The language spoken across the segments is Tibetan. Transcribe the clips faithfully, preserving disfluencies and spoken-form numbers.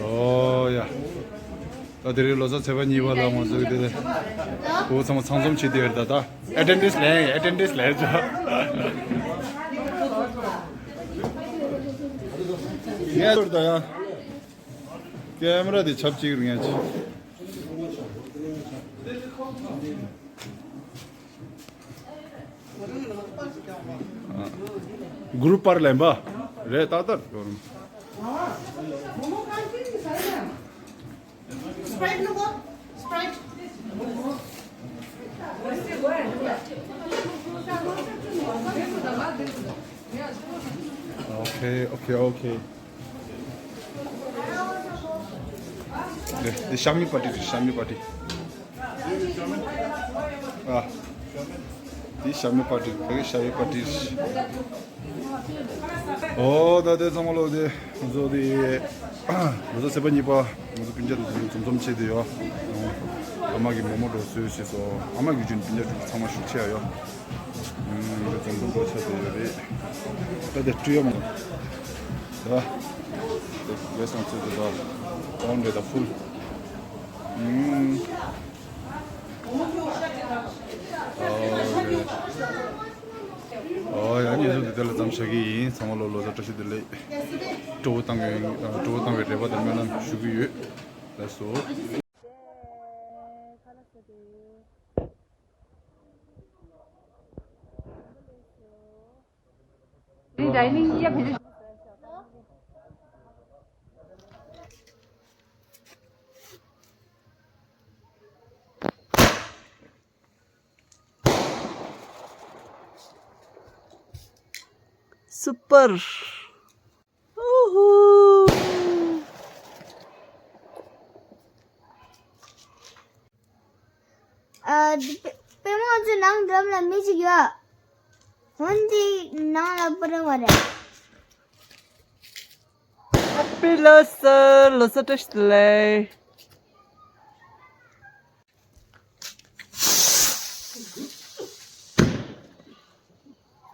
ཨོ་ཡ། ད་དེ་རིང་ལོ་གསར་ཚེས་པ་གཉིས་པ་ལ་ང་ཚོ་དེ་ལ་བུ་ཚང་མ་ཚང་འཛོམས་བྱེད་དེ་ཡོད་ད། ད་ཨེ་ཊེན་ཌེནས་ལེན་ཡ། ཨེ་ཊེན་ཌེནས་ལེན་ཆོག་ངས་ཚོར་ད་ཡ། ཀེམ་ར་དེ་ཆབས་ཅིག་རིང་ཡ་ཆེ། གུ་རུབ་པར་ལེན་པ་རེད་ཏག་ཏག་ཡོད་རུང་། Sprite ནུ་གོ Sprite. Okay, okay, okay. འདི་ཤ་མི་པ་ཊི་རེད། ཤ་མི་པ་ཊི། ཨ། འདི་ཤ་མི་པ་ཊི། ཕ་གི་ཤ་མི་པ་ཊི། ཨོ་ད་དེ་ཚང་མ་ལོ་དེ་ང་ཚོ་དེ་ང་ཚོ་ཚེས་པ་གཉིས་པ་ང་ཚོ་སྤུན་ཀྱག་དེ་ཚོ་འཛོམས་འཛོམས་བྱས་དེ་ཡོད། ཨ་མ་གི་མོག་མོག་འགྲོ་སོས་ཤེས་སོ། ཨ་མ་གི་རྒྱུན་སྤུན་ཀྱག་ཚང་མ་ཞུགས་ཆེ་ཡོད། ཨུམ། འཛོམས་འཛོམས་འགྲོ་ཆ་དེ་ཡོད་རེད། ད་དེ་སྤྲུལ་ཡོད་མ། ད་དེ་བས་སང་ཚོད་དེ་ད་ཏོན་རེད་ད་ཕུལ། ཨུམ། ཨོ་ཡ། ཉེ་ཚོ་འདི་དེ་ལ་མཚམས་བཞག་གི་ཡིན། ཚང་མ་ལོ་ལོ་གསར་བཀྲ་ཤིས་བདེ་ལེགས། སྤྲོ་བོ་བཏང་གི། སྤྲོ་བོ་བཏང་བའི་རེ་བ་དང་སྨོན་ལམ་ཞུ་གི་ཡོད། ལགས་སོ། སུ་པར། ཨུ་ཧུ། ཨ། དེ་པད་པད་མ་ཚོའི་ནང་འགྲམ་ལ་མི་ཞིག་ཡོད། འོན་ཏེ་ནང་ལ་སྤུ་རིང་བ་རེད། ཧེ་པི་ལོ་གསར། ལོ་གསར་བཀྲ་ཤིས་བདེ་ལེགས།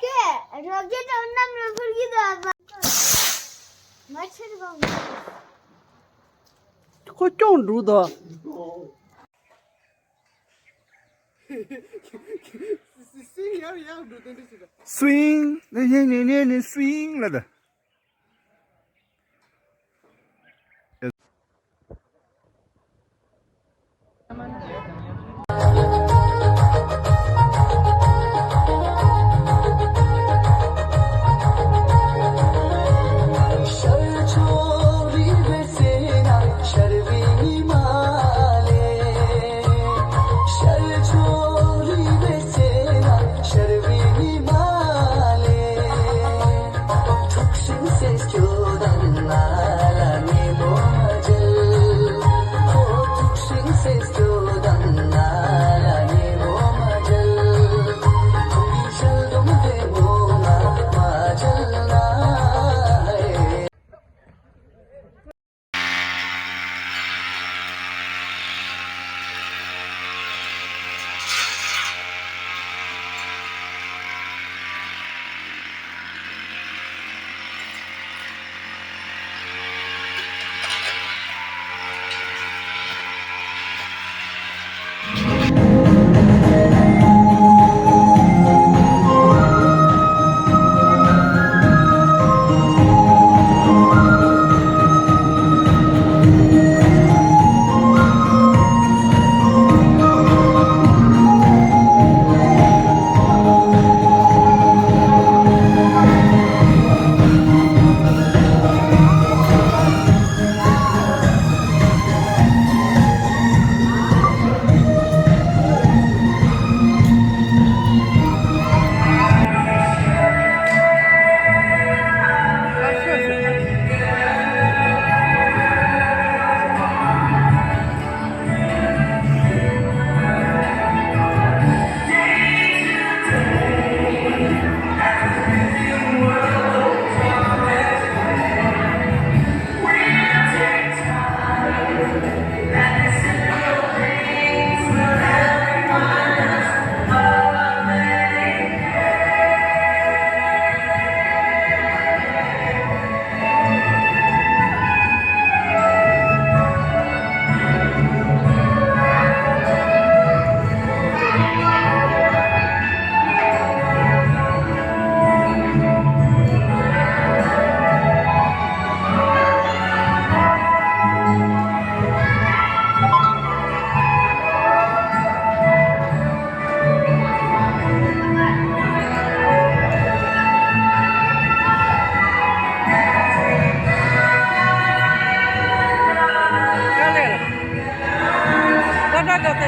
ཀྱེ། རོ་ཀེ་ཊི་གནམ་ལ་འཕུར་གྱི་འདུག་ཨ་ཕ། མ་ཕྱིར་འོང་། ཁོ་སྐྱོང་འགྲོ་དོ། སུའིང་། ནི་ནི་ནི་ནི་ནི་སུའིང་ལ་ད།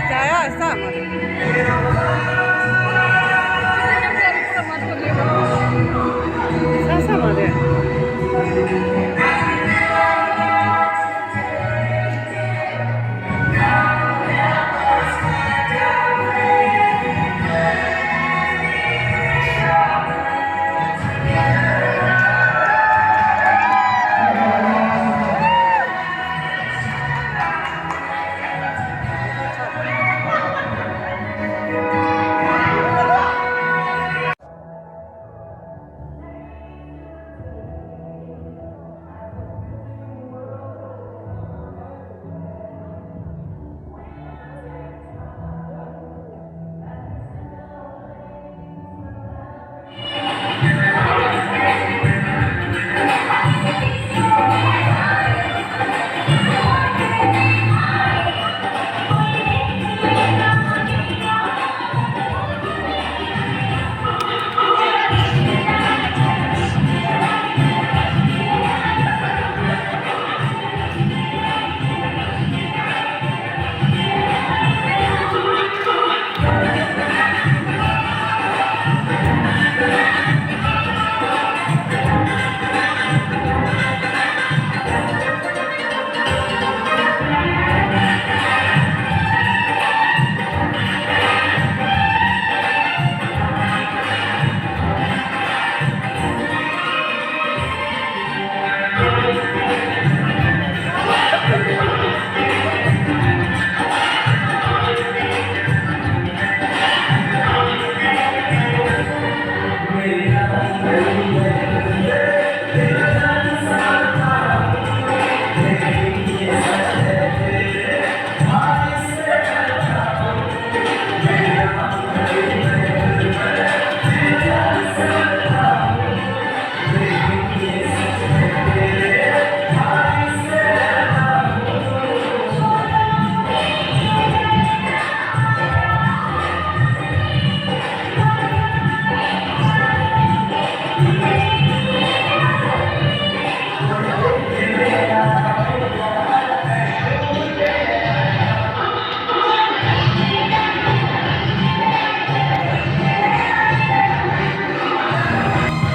ཡ་ཡ་ས་མ་རེད། ས་ས་མ་རེད།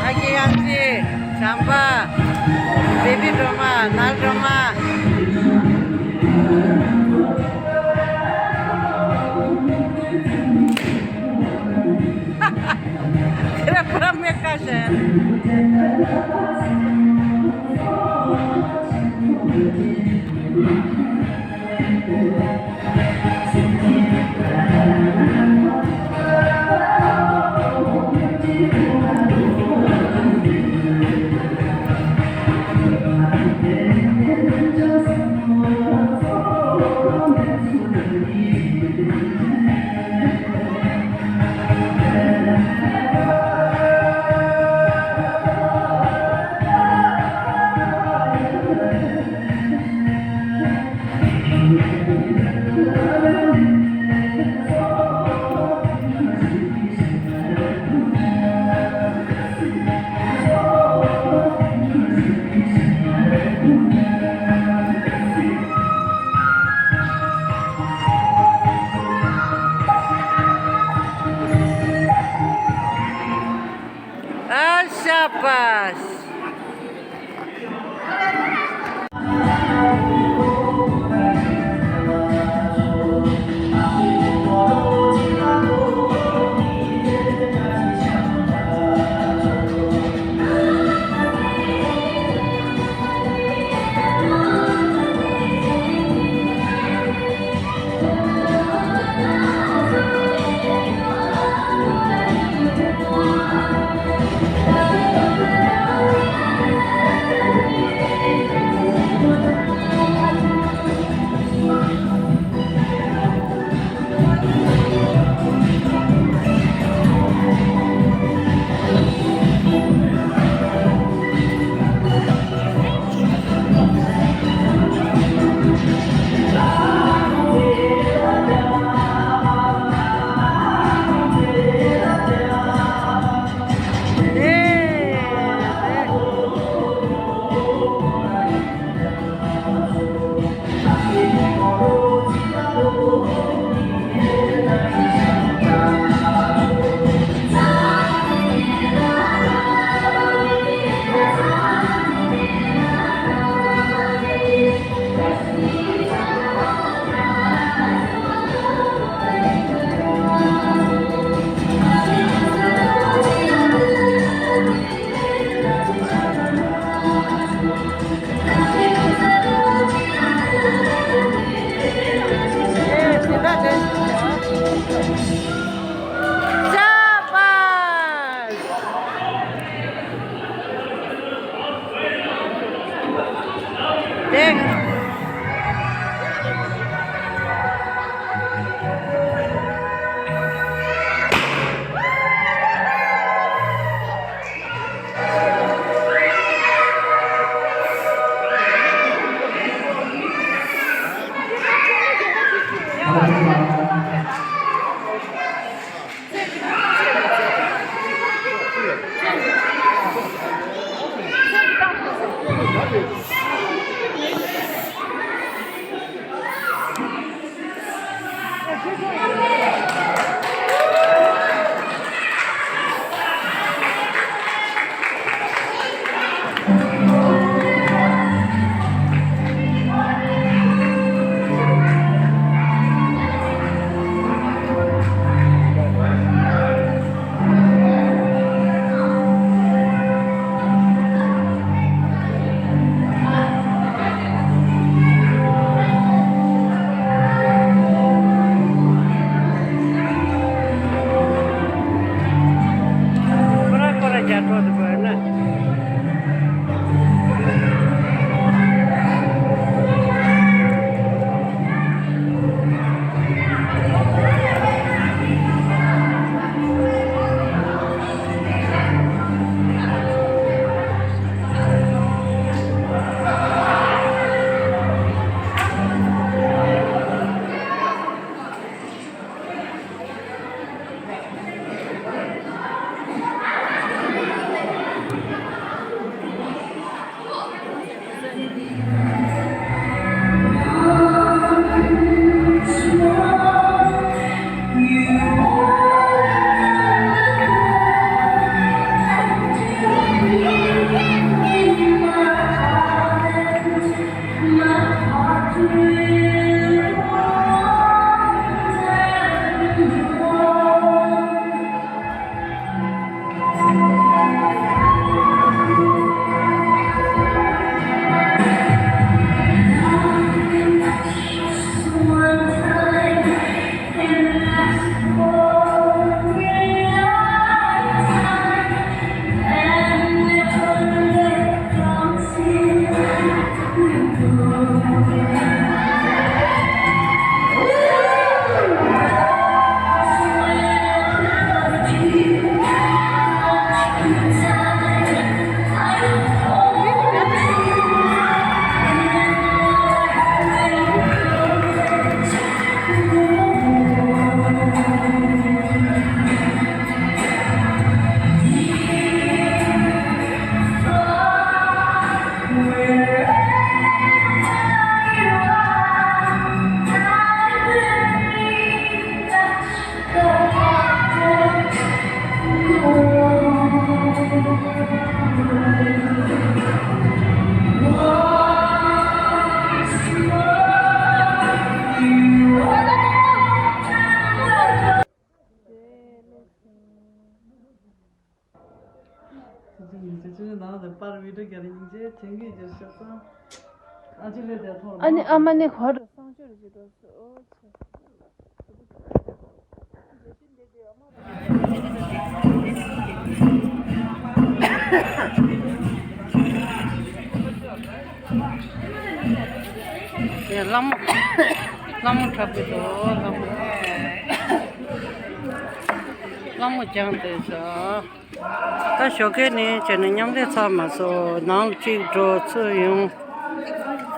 ཨ་ཀྱེ་ཡང་ཅི། བྱམས་པ། བེ་བི་སྒྲོལ་མ། ནལ་སྒྲོལ་མ། ཁྱེད་རང་པུ་ར་མེ་ཀ་ཤན། ཨ་ཤ་པ། སྙིང་རྗེ་ཆེ་ཆེ་ནང་དུ་པར་བི་ཌིའོ་རྒྱག་རེ་སྙིང་རྗེ་ཆེ་གི་རྒྱུ་ཤོག་ཙང་། ཨ་ཅི་ལེ་དེ་ཐོར། ཨ་ནི་ཨ་མ་ནི་གོ་རུ་སང་ཆོས་རུ་ཅི་འགྲོ་སོ་ཨོ་ཆེ། ལྷ་མོ། ལྷ་མོ་འཁྲབ་ཀྱི་འདུག་ལྷ་མོ། ལྷ་མོ་སྦྱངས་བསྡད་ཤག་ད་ཞོགས་ཀས་ནི་བྱས་ནས་མཉམ་ལས་ཚར་མ་སོང་། ནང་གཅིག་འགྲོ་ཚུར་ཡོང་།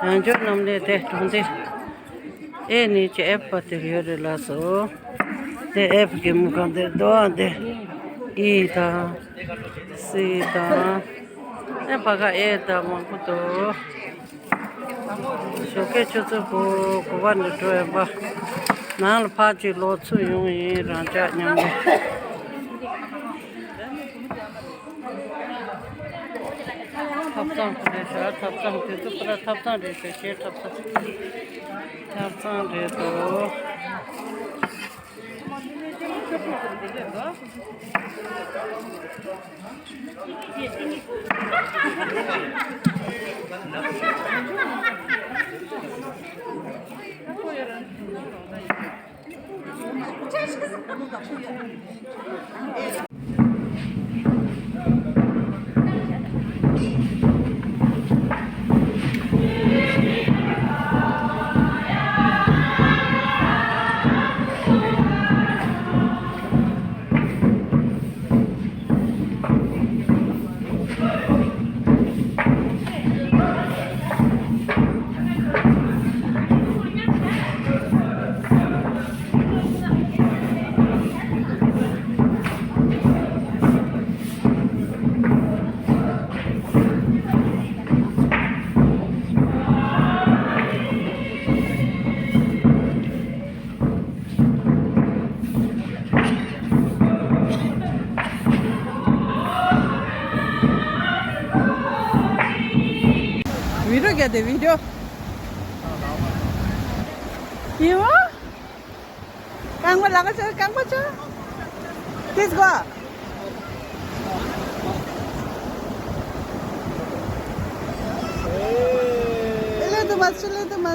ཡང་བསྐྱར་མཉམ་ལས་དེ་གྲོང་སྡེ། ཨེ་ནི་ཅི་ཨེ་པ་དེ་ཡོད་རེད་ལགས་སོ། དེ་ཨེ་པ་གི་མུ་གང་དེ་རྡོ་ཨ་དེ། ཨི་དང་། སི་དང་། ཨེ་པ་ག་ཨེ་དང་མང་པོ་འདུག་ཞོགས་ཀས་ཆུ་ཚོད་དགུ་དགུ་པ་ནས་འགྲོ་ཡོད་པ། ནང་ལ་ཕར་ཅིག་ལོག་ཚུར་ཡོང་ཡིན་རང་ཅག་མཉམ་རེད། ཐབ་ཚང་རེད་ཤག་ཐབ་ཚང་དེ་ཚོ་ཕར་ཐབ་ཚང་རེད་ཤག་ཤེལ་ཐབ་ཚང་། ཐབ་ཚང་རེད་དོ། བི་ཌིའོ་རྒྱག་དེ་བི་ཌིའོ། ཡིན་བ། རྐང་པ་ལག་ཆ་རྐང་པ་ཆ། Please go. ལེ་དུ་མ་སུ་ལེ་དུ་མ།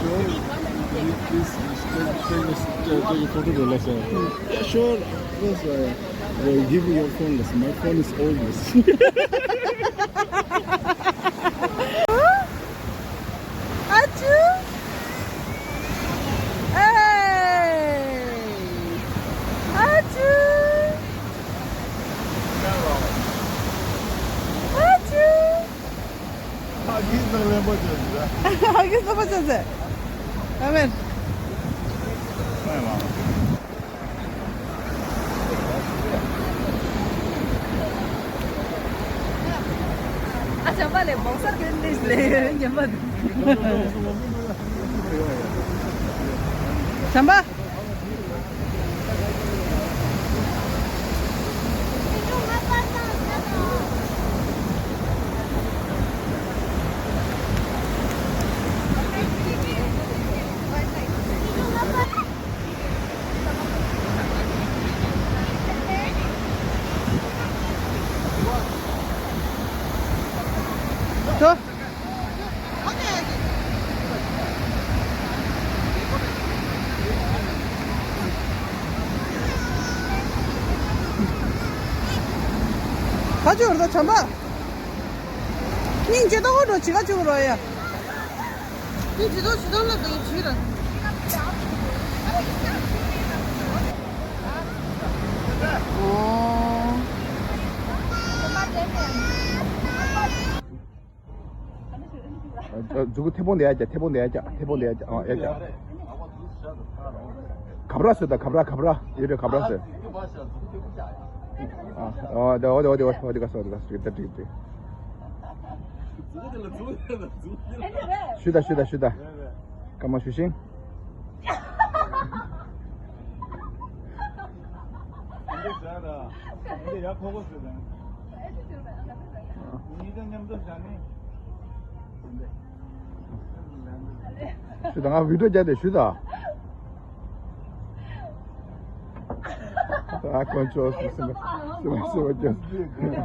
Sure. Please, please, take, take this, take, take a photo, sir. Yeah, sure. Yes, sir. Well, give me your phone, sir. My phone is old, sir. Achoo! Hey! Achoo! Achoo! ཨ་གིས་ནང་ལེན་པོ་བྱས་ཟེར། ཨ་གིས་ནང་པོ་བྱས་ཟེར། ཨ་མེན། ཨ་བྱམས་པ་ལས་བོག་སར་གྱོན་ལས་ལས་ཉམས་པ་འདུག་བྱམས་པ། ག་ཅི་ཡོད་རེད་ད་བྱམས་པ། སྙིང་རྗེ་ཏོག་འགྲོ་བྱི་ག་བྱུག་རོགས་ཡ། ནི་ཇི་ལྟར་ཇི་ལྟར་ལ་དེ་ཇི་ར། ཨོ། ཨ། མཛུ་གུ་མཐེ་བོང་དེ་ཡར་བཀྱག་མཐེ་བོང་དེ་ཡར་བཀྱག་མཐེ་བོང་དེ་ཡར་བཀྱག་ཨ་ཡར་བཀྱག་གབ་ར་བཟོས་དང་གབ་ར་གབ་ར་ཡོད་རེད་གབ་ར་བཟོས། ཨ། ཨོ་དེ་ཨོ་དེ་ཨོ་དེ་ཨོ་དེ་ག་སོ་དེ་ག་སོ་དེ་ག་སོ་དེ་ག་སོ། ཞུ་ད་ཞུ་ད་ཞུ་ད། སྐར་མ་ཞུ་ཤིང་། འདི་ཡག་ཁོག་ཁོག་ཟེར་དང་། ཉིད་དང་མཉམ་དུ་བཞག་ནས། ཞུ་དང་ང་བི་ཌིའོ་རྒྱག་དེ་ཞུ་དང་། ད་དཀོན་མཆོག་སེམས་སེམས་སེམས་སེམས། དེ། དེ།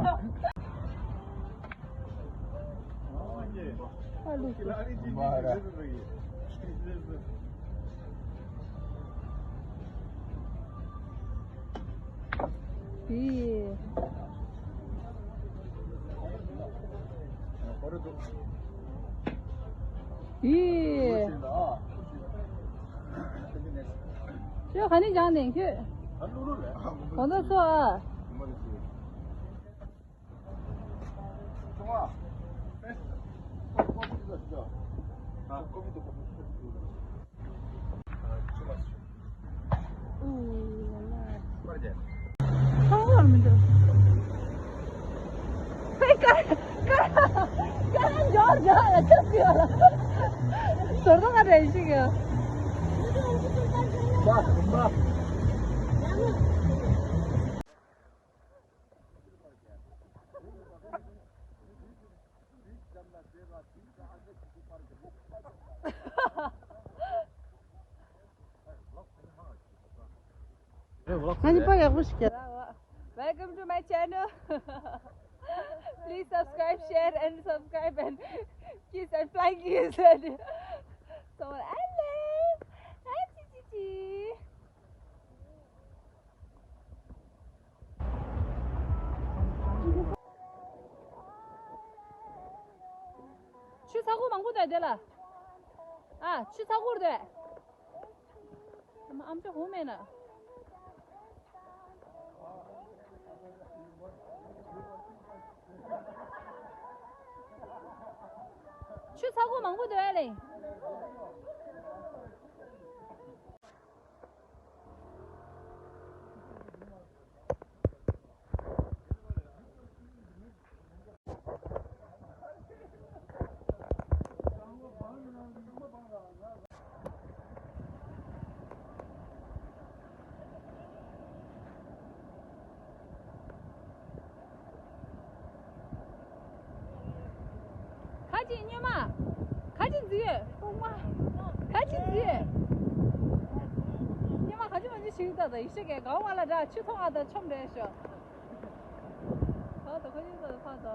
ཁྱོད་ག་ནས་སྦྱངས་ནས་ཁྱོད། གོ་ན་སོ་ཨ། ཚང་མར་མི་འདུག་ཧེ་ཀ་ཀ་ཀ་འཇོར་འཇོར་ལ་ཆབ་ཡོད་ལ། ཟོར་ཐོག་ག་རེ་ཞིག་ཡོད། ང་གཉིས་པར་ཡག་པོ་ཞིག་རྒྱག Welcome to my channel. Please subscribe, share and subscribe and kiss and flying kiss and so on. Hello. Hi, Chi Chi Chi. ཆུ་ཚ་ཁུ་མང་པོ་འདུག་དེ་ལ། ཨ། ཆུ་ཚ་ཁུར་འདུག་ཨ་མ་ཨམ་ཅོག་ཧུ་མེད་ན། ཆུ་ཚ་ཁུ་མང་པོ་འདུག་ཨ་ལེ། ཁ་ཅིག་སྨྱོན་མ། ཁ་ཅིག་འཛུལ་ཡོད། ཁ་ཅིག་འཛུལ་ཡོད། སྨྱོན་མ་ཁ་ཅིག་མ་ཅིག་ཞིག་ད་ད་ཡིག་ཤ་གས་གང་བ་ལ་འདྲ་ཆུ་ཐོག་ཨ་ད་ཆོམ་རེད་ཤོ། ཨ་ད་ཁ་ཅིག་ད་ད་ཕ་ད།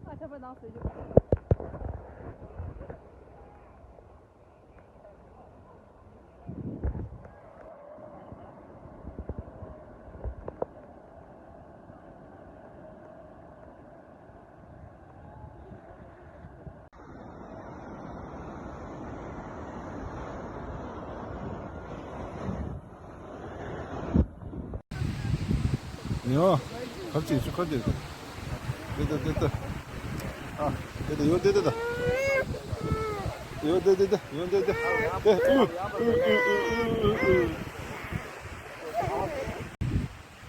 ཨ་ཆ་པ་ནང་སུ་ཡོད། ཡོ། ཁ་ཅིག་ཆུ་ཁ་ཅིག་དེ་དེ་དེ་དེ། ཨ། དེ་དེ་ཡོ་དེ་དེ་དེ། ཡོ་དེ་དེ་དེ། ཡོ་དེ་དེ། དེ་ཨུ་ཨུ་ཨུ་ཨུ་ཨུ།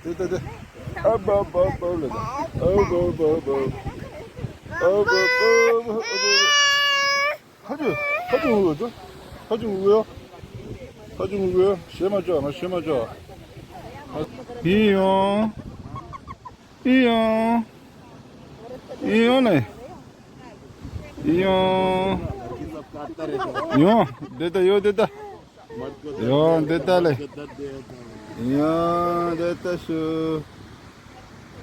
དེ་དེ་དེ། ཨ་བ་བ་བ་ལེ། ཨ་བ་བ་བ། ཨ་བ་བ་བ། ཁ་ཅིག་ཁ་ཅིག་ངུ་གི་ཡོད། ཁ་ཅིག་ངུ་གི་ཡོད། ཁ་ཅིག་ངུ་གི་ཡོད། ཞེད་མ་ཅོག་ང་ཞེད་མ་ཅོག་ཡིན་ཡོང་། ཡིན་ཡོང་། ཡིན་ཡོང་ནས། ཡིན་ཡོང་། ཡོང་། འདི་ལྟ་ཡོད་འདི་ལྟ། ཡོང་འདི་ལྟ་ལས། ཡོང་འདི་ལྟ་ཞུ།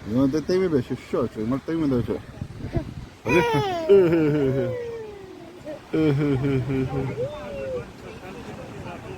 ཡང་དེ་སྟེང་མེད་པའི་ཤོ་ཤོ་ཅིག་མར་སྟེང་མེད་འདུག་ཤོ། ཨ་ཧེ་ཧེ་ཧེ་ཧེ།